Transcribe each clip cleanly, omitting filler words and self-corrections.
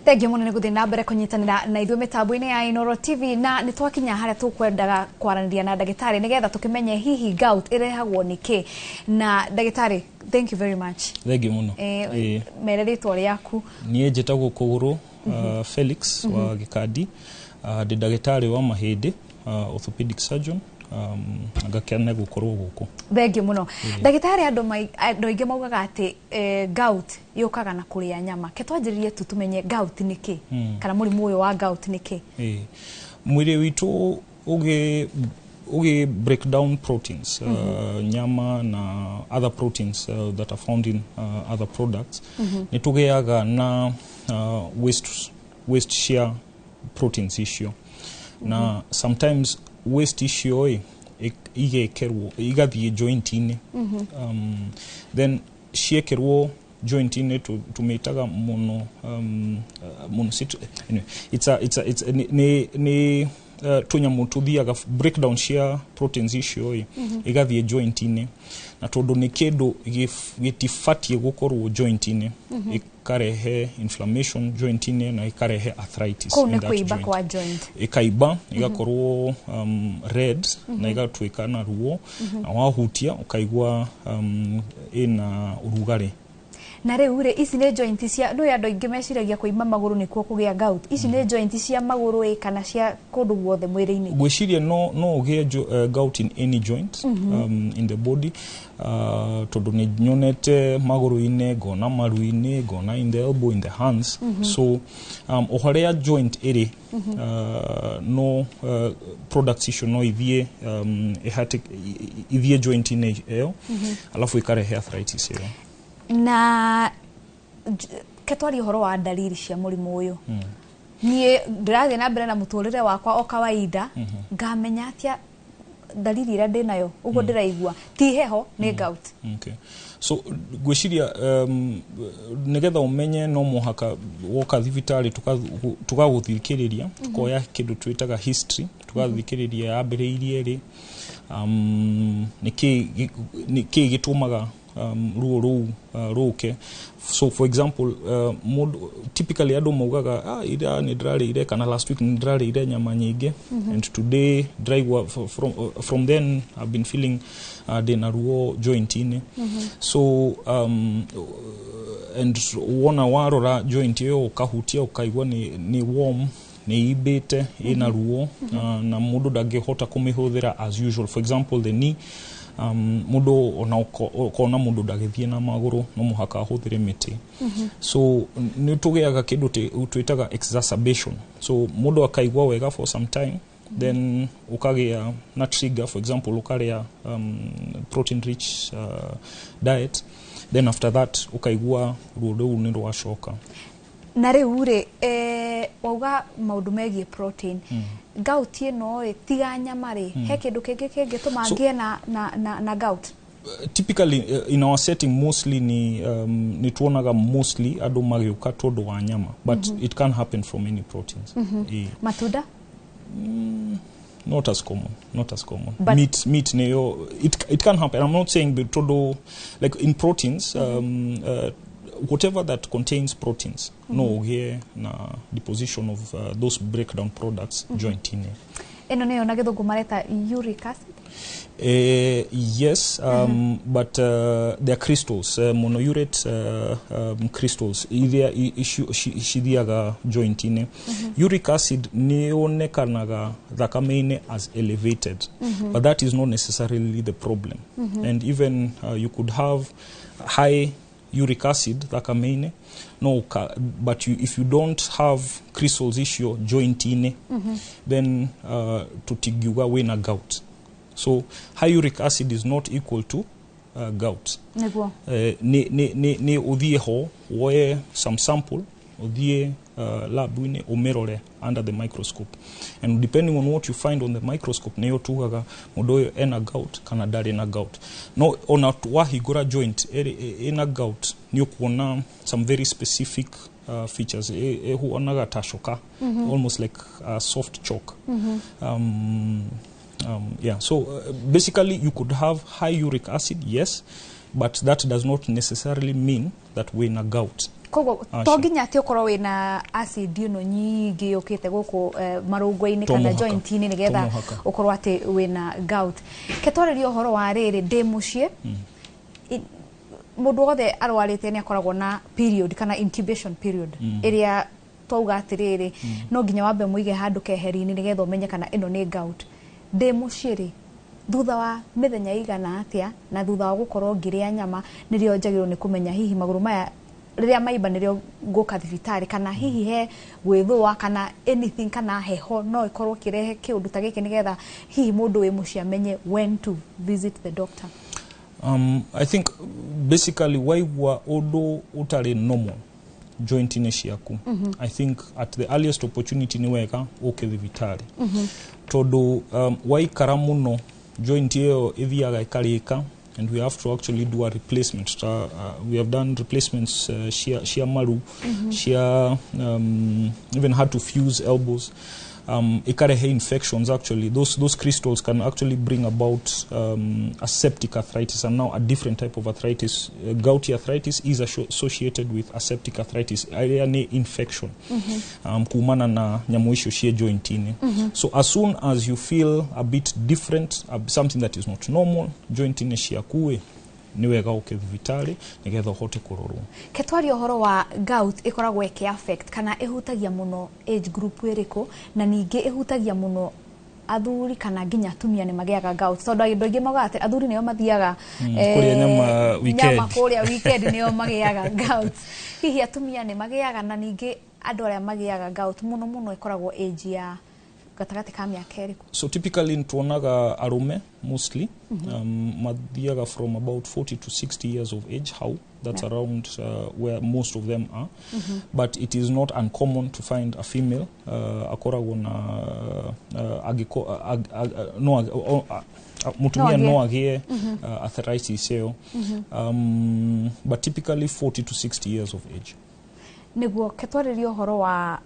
Thengiũ mũno nĩ gũthiĩ na mbere kũnyitanĩra na ithuĩ mĩtambo-inĩ ya Inooro TV, na nĩ twakinya harĩa tũkwendaga kwaranĩria na ndagĩtarĩ nĩgetha tũkĩmenye hihi gout ĩrehagwo nĩ kĩ. Na ndagĩtarĩ, thank you very much. Thengiũ mũno. Mere rĩtwa rĩaku. Niĩ njĩtagwo Kũgũrũ Felix wa Gĩkandi. Ndĩ ndagĩtarĩ wa mahĩndĩ, orthopedic surgeon, ngakena gũkorwo gũkũ. Thengiũ mũno, ndagĩtarĩ. Andũ aingĩ maugaga atĩ gout yũkaga na kũrĩa nyama. Ke twanjĩrĩrie tu tũmenye gout nĩ kĩ, kana mũrimũ ũyũ wa gout nĩ kĩ? Mwĩrĩ witũ ũgĩ break down proteins, nyama na other proteins that are found in other products, nĩ tũgĩaga na waste cia proteins icio, na sometimes waste icio ĩ igekĩrwo igathiĩ joint-inĩ. Then ciekĩrwo joint-inĩ tũmĩtaga mono monocyte. Anyway, it's a, nĩ tũnyamũ tũthiaga breakdown cia proteins icio ĩ igathiĩ joint-inĩ, na tondũ nĩ kĩndũ gĩtibatiĩ gũkorwo joint-inĩ, ĩkarehe inflammation joint-inĩ na ĩkarehe arthritis. Kũu nĩ kũimba kwa joint. Ĩkaimba, ĩgakorwo red na ĩgatuĩka na ruo, na wahutia ũkaigua ĩna ũrugarĩ. Na rĩu rĩ, ici nĩ joint cia nĩ andũ aingĩ meciragia kũimba magũrũ nĩkuo kũgĩa gout. Ici nĩ joint cia magũrũ ĩ kana cia kũndũ guothe mwĩrĩ-inĩ? Ngwĩciria no ũgĩe gout in any joint in the body, tondũ nĩ nyonete magũrũ-inĩ, ngona maru-inĩ, ngona in the elbow, in the hands. So o harĩa joint ĩrĩ, no products icio no ithiĩ ithiĩ joint-inĩ ĩyo, alafu ĩkarehe arthritis ĩyo. Na ke twarie ũhoro wa dalili cia mũrimũ ũyũ. Niĩ ndĩrathiĩ na mbere na mũtũrĩre wakwa o kawaida, ngamenya atĩa dalili ĩrĩa ndĩnayo, ũguo ndĩraigua ti heho, nĩ gout? Okay. So ngwĩciria nĩgetha ũmenye no mũhaka woka thibitarĩ tũgagũthikĩrĩria, tukoya kĩndũ twĩtaga history, tũgathikĩrĩria yambĩrĩirie rĩ, nĩkĩ gĩtũmaga ruo rũu rũke. So for example, mũndũ typically andũ maugaga, "Ah, ira nĩ ndĩrarĩire kana last week nĩ ndĩrarĩire nyama nyingĩ, and today ndĩraigua from then I've been feeling ndĩna ruo joint-inĩ." So and wona warora joint ĩyo, ũkahutia, ũkaigua nĩ warm, nĩ imbĩte, ĩna ruo, na mũndũ ndangĩhota kũmĩhũthĩra as usual. For example, the knee, mũndũ ona ũkona mũndũ ndagĩthiĩ na magũrũ, no mũhaka ahũthĩre mĩtĩ. So nĩ tũgĩaga kĩndũ twĩtaga exacerbation. So mũndũ akaigua wega for some time, then ũkagĩa na trigger. For example, ũkarĩa protein rich diet, then after that ũkaigua ruo rũu nĩ rwacoka. Na rĩu rĩ, wauga maũndũ megiĩ protein. Gout ĩno rĩ, tiga nyama rĩ, he kĩndũ kĩngĩ kĩngĩtũma ngĩe na gout? Typically, in our setting mostly ni tuonaga mostly andũ magĩũka tondũ wa nyama, but it can happen from any proteins. Matunda? Not as common, not as common. Meat neyo it can happen. I'm not saying, but todo like in proteins, whatever that contains proteins, no ũgĩe na deposition of those breakdown products joint-inĩ. Ĩno nĩyo na gĩthũngũ mareta uric acid? Yes, but they are crystals, monourate crystals iria cithiaga joint-inĩ. Uric acid nĩ yonekanaga thakame-inĩ as elevated, but that is not necessarily the problem. And even you could have high uric acid thakame-inĩ, no but if you don't have crystals icio joint-inĩ, then tũtingiuga wĩna gout. So high uric acid is not equal to gout. Nĩ ũthiĩ ho woe some sample, ũthiĩ lab-inĩ ũmĩrore under the microscope, and depending on what you find on the microscope nĩyo tugaga mũndũ ũyũ ena gout kana ndarĩ na gout. No ona wahingũra joint ĩna gout, nĩ ũkuona some very specific features. Ĩhuanaga ta coka, almost like a soft chalk. Yeah, so basically you could have high uric acid, yes, but that does not necessarily mean that we're in a gout. Koguo Aca. to nginya atĩ ũkorwo wĩna acid ĩno nyingĩ yũkĩte gũkũ marũngo-inĩ To kana mũhaka. joint-inĩ nĩgetha To mũhaka. ũkorwo atĩ wĩna gout. Ke twarĩrie ũhoro wa rĩrĩ, ndĩ mũciĩ, mũndũ wothe arwarĩte nĩ akoragwo na period kana incubation period ĩrĩa twauga atĩrĩrĩ, no nginya wambe mũige handũ keheri-inĩ nĩgetha ũmenye kana ĩno nĩ gout. Ndĩ mũciĩ rĩ, thutha wa mĩthenya igana atĩa na thutha wa gũkorwo ngĩrĩa nyama nĩrĩo njagĩrĩirwo nĩ kũmenya hihi magũrũ maya rĩrĩa maimba nĩrĩo ngũka thibitarĩ, kana hihi he gwĩthũa kana anything kana heho no ĩkorwo ĩkĩrehe kĩũndũ ta gĩkĩ, nĩgetha hihi mũndũ wĩ mũciĩ amenye when to visit the doctor? I think basically waigua ũndũ ũtarĩ normal joint-inĩ ciaku, I think at the earliest opportunity nĩ wega ũke thibitarĩ, tondũ waikara mũno joint ĩyo ĩthiaga ĩkarĩka and we have to actually do a replacement. We have done replacements cia maru, cia even had to fuse elbows. Ikarehe infections. Actually, those crystals can actually bring about a septic arthritis, and now a different type of arthritis. Gouty arthritis is associated with aseptic arthritis ĩrĩa nĩ infection kumana na nyamũ icio ciĩ joint-inĩ. So as soon as you feel a bit different, something that is not normal joint-inĩ ciaku ĩ, nĩ wega ũke thibitarĩ nĩgetha ũhote kũrorwo. Ke twarie ũhoro wa gout, ĩkoragwo ĩkĩ affect kana ĩhutagia mũno age group ĩrĩkũ, na ningĩ ĩhutagia mũno athuri kana nginya atumia nĩ magĩaga gout? Tondũ andũ aingĩ maugaga atĩ athuri nĩo mathiaga kũrĩa nyama weekend. Nyama kũrĩa weekend, nĩo magĩaga gout. Hihi atumia nĩ magĩaga? Na ningĩ andũ arĩa magĩaga gout mũno mũno ĩkoragwo age ya gatagatĩ ka mĩaka ĩrĩkũ? So typically ntuonaga arume mostly mathiaga from about 40 to 60 years of age, how that's around where most of them are, but it is not uncommon to find a female akoragwo na agiko, ag, ag, no, mutumia No no agĩe arthritis ĩyo, but typically 40 to 60 years of age. Nĩguo ke twarĩrie ũhoro wa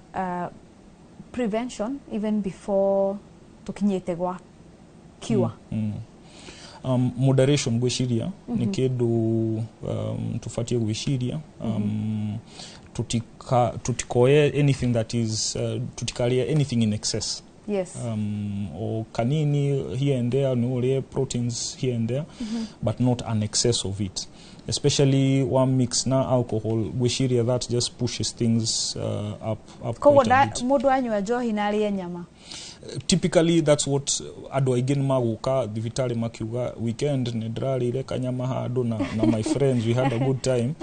prevention even before tũkinyĩte gwa cure. Moderation gwĩciria nĩ kĩndũ tũbatiĩ gwĩciria. Tutikoe anything that is tutikarie anything in excess. Or kanini here and there, no ũrĩe proteins here and there, but not an excess of it, especially one mix na alcohol. Gwĩciria that just pushes things up Koguo quite a bit. Mũndũ anyua njohi na arĩe nyama? Typically that's what andũ aingĩ nĩ magũka thibitarĩ makiuga, "Weekend nĩ ndĩrarĩire kanyama handũ na my friends, we had a good time."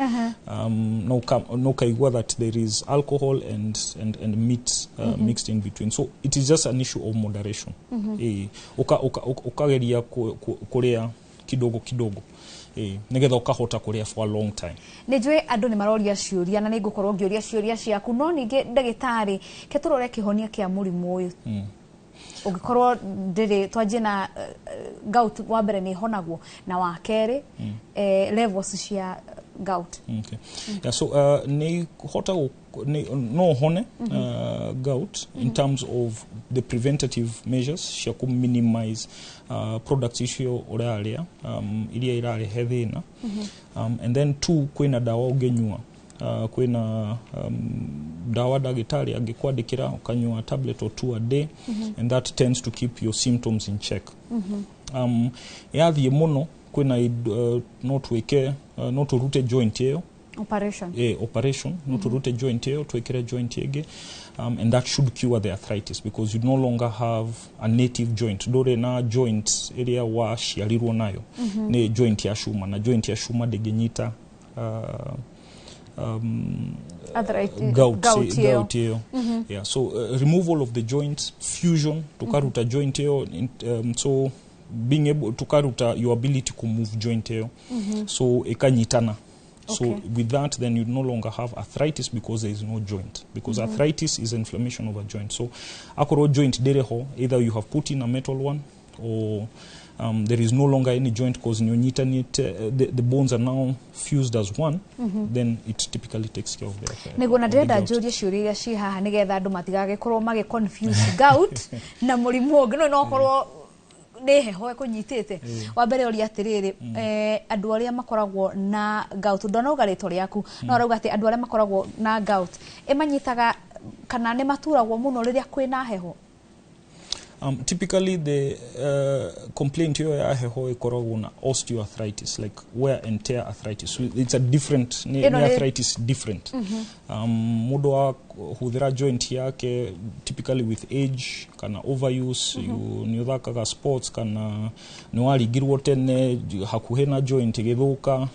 No kaigua that there is alcohol and meat mixed in between. So it is just an issue of moderation. Ũkageria kũrĩa kidogo kidogo, nĩgetha ũkahota kũrĩa for a long time. Nä njå andå nä maroria ciũria na nä ngåkorwo ngä å ria ciũria ciaku, no ningä ndagĩtarĩ, ke tũrore kĩhonia kĩa mũrimũ ũyũ. Ũngĩkorwo ndĩrĩ twanjie na gout wa mbere, nĩ ĩhonagwo? Na wa kerĩ, levels cia gout. Okay. Yeah, so nĩ hota no hone gout in terms of the preventative measures cia ku minimize products icio ũrarĩa iria irarehe thĩna, and then two, kwĩna dawa ũngĩnyua. Kwĩna dawa ndagĩtarĩ angĩkwandĩkĩra, ũkanyua tablet or two a day, and that tends to keep your symptoms in check. Yathiĩ mũno, kwĩna no twĩke no tũrute joint ĩyo. Operation. Operation, no tũrute joint ĩyo, twĩkĩre joint ĩngĩ, and that should cure the arthritis because you no longer have a native joint. Ndũrĩ na joint ĩrĩa waciarirwo nayo, nĩ joint ya cuma, na joint ya cuma ndĩngĩnyita Arthritis- gout, gout ĩyo. Gout ĩyo. Yeah, so removal of the joint, fusion, tukaruta joint ĩyo, so being able tukaruta your ability to move joint ĩyo, so ikanyitana. So with that, then you no longer have arthritis because there is no joint, because arthritis is inflammation of a joint. So akorwo joint ndĩrĩ ho, either you have put in a metal one or there is no longer any joint because nĩũnyitanĩte, the bones are now fused as one, then it typically takes care of the Nĩguo na of the ndĩrenda gout. njũrie ciũria iria ciĩ haha nĩgetha andũ matigagĩkorwo magĩ confuse gout na mũrimũ ũngĩ. No no okorwo Nĩ heho ĩkũnyitĩte. Wa mbere ũria atĩrĩrĩ, andũ arĩa makoragwo na gout, ndonauga rĩtwa rĩaku, no arauga atĩ andũ arĩa makoragwo na gout ĩmanyitaga kana nĩ maturagwo mũno rĩrĩa kwĩna heho? Typically the complaint hiyo ya heho ikoragwo na osteoarthritis, like wear and tear arthritis. So it's a different ni, Ĩno ni arthritis different. Mundu wa huthira joint yake, typically with age kana overuse, you ni uthakaga sports kana ni warigirwo tene hakuhi na joint igithuka,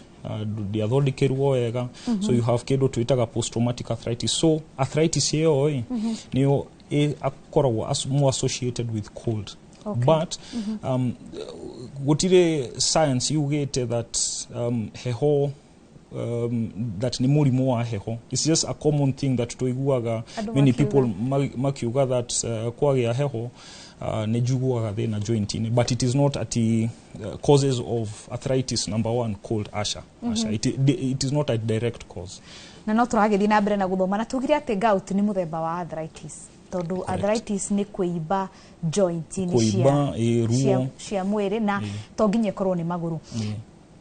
ndiathondekerwo wega, so you have kindu twitaga post traumatic arthritis. So arthritis ĩyo ĩ niyo akoragwo more associated with cold. But gutire science yugite that heho, that ni mũrimũ wa heho. It's just a common thing that tuiguaga Andũ many makiuga. people makiuga that kwagĩa heho nĩ njiguaga thĩna joint-inĩ, but it is not ati causes of arthritis number one cold. Asha, asha, it is not a direct cause. Na no tũragĩthiĩ na mbere na gũthoma na tugire atĩ gout nĩ mũthemba wa arthritis, tondũ arthritis nĩ kũimba joint-inĩ Kũimba, ĩ, ruo. cia mwĩrĩ, na to nginya ĩkorwo nĩ magũrũ.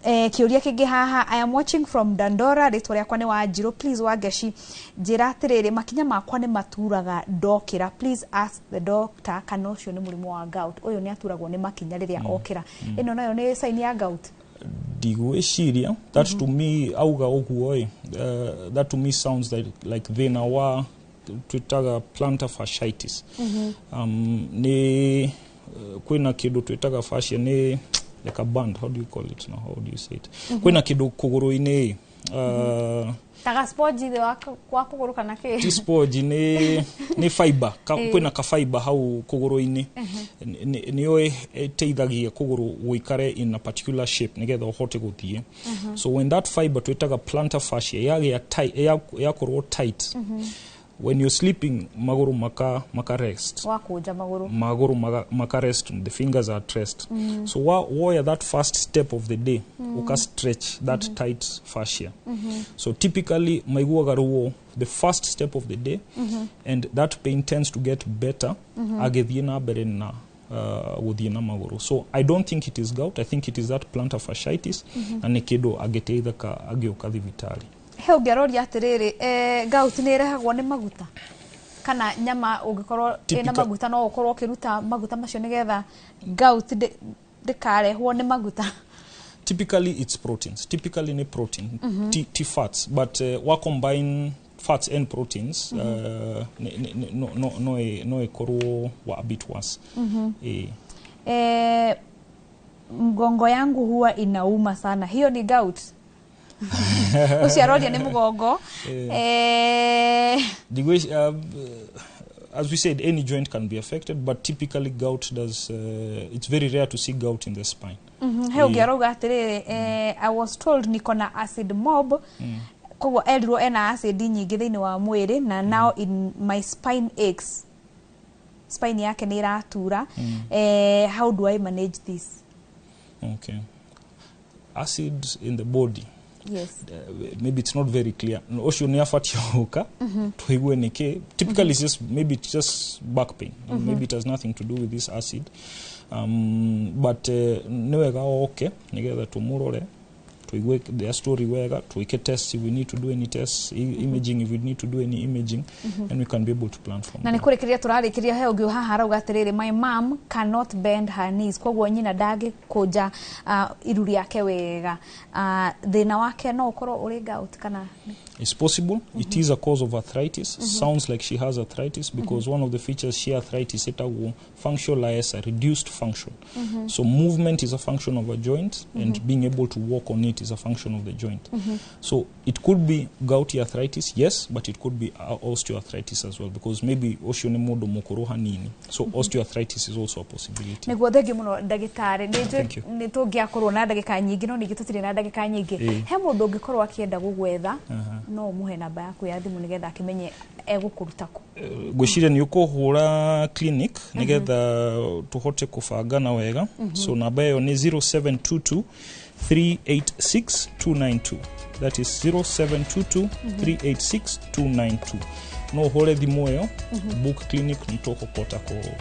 Kĩũria kĩngĩ haha: "I am watching from Dandora, rĩtwa rĩakwa nĩ Wanjirũ. Please Wangeci, njĩra atĩrĩrĩ, makinya makwa nĩ maturaga ndokĩra. Please ask the doctor kana ũcio nĩ mũrimũ wa gout." Ũyũ nĩ aturagwo nĩ makinya rĩrĩa okĩra. Ĩno nayo nĩ sign ya gout? Ndigwĩciria. That to me, auga ũguo ĩ, that to me sounds like thĩna wa twĩtaga plantar fasciitis. Nĩ kwĩna kĩndũ twĩtaga fascia, nĩ like a band. How do you call it now? How do you say it? Kwĩna kĩndũ kũgũrũ-inĩ, Ta sponge thĩ wa kũgũrũ kana kĩ? Ti sponge, nĩ fiber ka, kwĩna ka fiber hau kũgũrũ-inĩ, nĩyo ĩteithagia kũgũrũ gũikare in a particular shape nĩgetha ũhote gũthiĩ. So when that fiber twĩtaga plantar fascia yagĩa tight, yakorwo tight, when you're sleeping magũrũ maka rest. Wakũnja magũrũ. Magũrũ maka rest, the fingers are at rest. So woya that first step of the day, uka stretch that tight fascia. So typically maiguaga ruo the first step of the day, and that pain tends to get better agĩthiĩ na mbere na gũthiĩ na magũrũ. So I don't think it is gout. I think it is that plantar fasciitis, na nĩ kĩndũ angĩteithĩka agĩũka thibitarĩ. He ũngĩaroria atĩrĩrĩ, gout nĩ ĩrehagwo nĩ maguta kana nyama? Ũngĩkorwo ĩna maguta, no ũkorwo ũkĩruta maguta macio nĩgetha gout ndĩkarehwo nĩ maguta? Typically it's proteins. Typically ni protein, ti fats, but wa combine fats and proteins, no ikorwo wa a bit worse. Mgongo yangu huwa inauma sana, hiyo ni gout? Ũcio aroria nĩ mũgongo. As we said, any joint can be affected, but typically gout does, it's very rare to see gout in the spine. He ũngĩ arauga atĩrĩrĩ, "I was told niko na acid mob." Koguo erirwo ena acid nyingĩ thĩinĩ wa mwĩrĩ, na now in my spine aches, spine yake nĩ ĩratura. How do I manage this? Okay, acid in the body. Yes. Maybe it's not very clear. Ũcio nĩ abatie gũka tũigue nĩkĩ. Typically it's just, maybe it's just back pain. Maybe it has nothing to do with this acid, but nĩ wega oke nĩgetha tũmũrore, tuigue their story wega, tuike tests if we need to do any tests, imaging if we need to do any imaging, and we can be able to plan from Na nä there. kå rä kä ria tå rarä kä ria. He å ngä haha arauga atä rä rä, "My mom cannot bend her knees." Koguo nyina ndangä kå nja iru rĩake wega. Thä na wake no å korwo å rä gout kana? It's possible. It is a cause of arthritis. Sounds like she has arthritis because one of the features she arthritis ĩtagwo functional IS, a reduced function. So movement is a function of a joint, and being able to walk on it is a function of the joint. So it could be gouty arthritis, yes, but it could be osteoarthritis as well, because maybe ũcio nĩ mũndũ mũkũrũ hanini. So osteoarthritis is also a possibility. Nĩguo, thengiũ mũno ndagĩtarĩ. Nĩ Thank you. Nĩ tũngĩakorwo na ndagĩka nyingĩ, no ningĩ tũtirĩ na ndagĩka nyingĩ. He mũndũ ũngĩkorwo akĩenda gũgwetha, no ũmũhe namba yaku ya thimũ nĩgetha akĩmenye egũkũruta kũ? Ngwĩciria nĩ ũkũhũra clinic nĩgetha tũhote kũbangana wega. So namba ĩyo nĩ 0722 386 292. That is 0722 386 292. No ũhũre thimũ ĩyo, book clinic, nĩ tũkũbota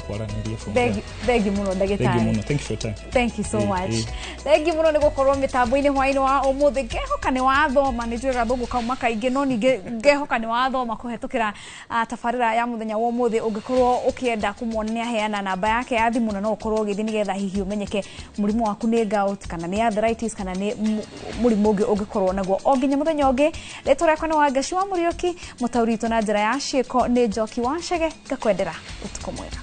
kwaranĩria from there. Thengi mũno. Thank you ndagĩtarĩ. Mũno, thank you for your time. Thank you so much. Thengi mũno nĩ gũkorwo mĩtambo-inĩ hwaĩ-inĩ wa ũmũthĩ. Ngehoka nĩ wathoma, nĩ njũĩ gathũngũ kauma kaingĩ, no ningĩ ngehoka nĩ wathoma kũhetũkĩra tabarĩra ya mũthenya wa ũmũthĩ. Ũngĩkorwo ũkĩenda kũmwona, nĩ aheana namba yake ya thimũ, na no ũkorwo ũgĩthiĩ nĩgetha hihi ũmenyeke mũrimũ waku nĩ gout kana nĩ arthritis kana nĩ mũrimũ ũngĩ ũngĩkorwo naguo. O nginya mũthenya ũngĩ, rĩtwa rĩakwa nĩ Wangaci wa Mũriũki, mũtaũri witũ na njĩra ya ciĩko nĩ Njoki wa Chege. Ngakwendera ũtukũ mwega.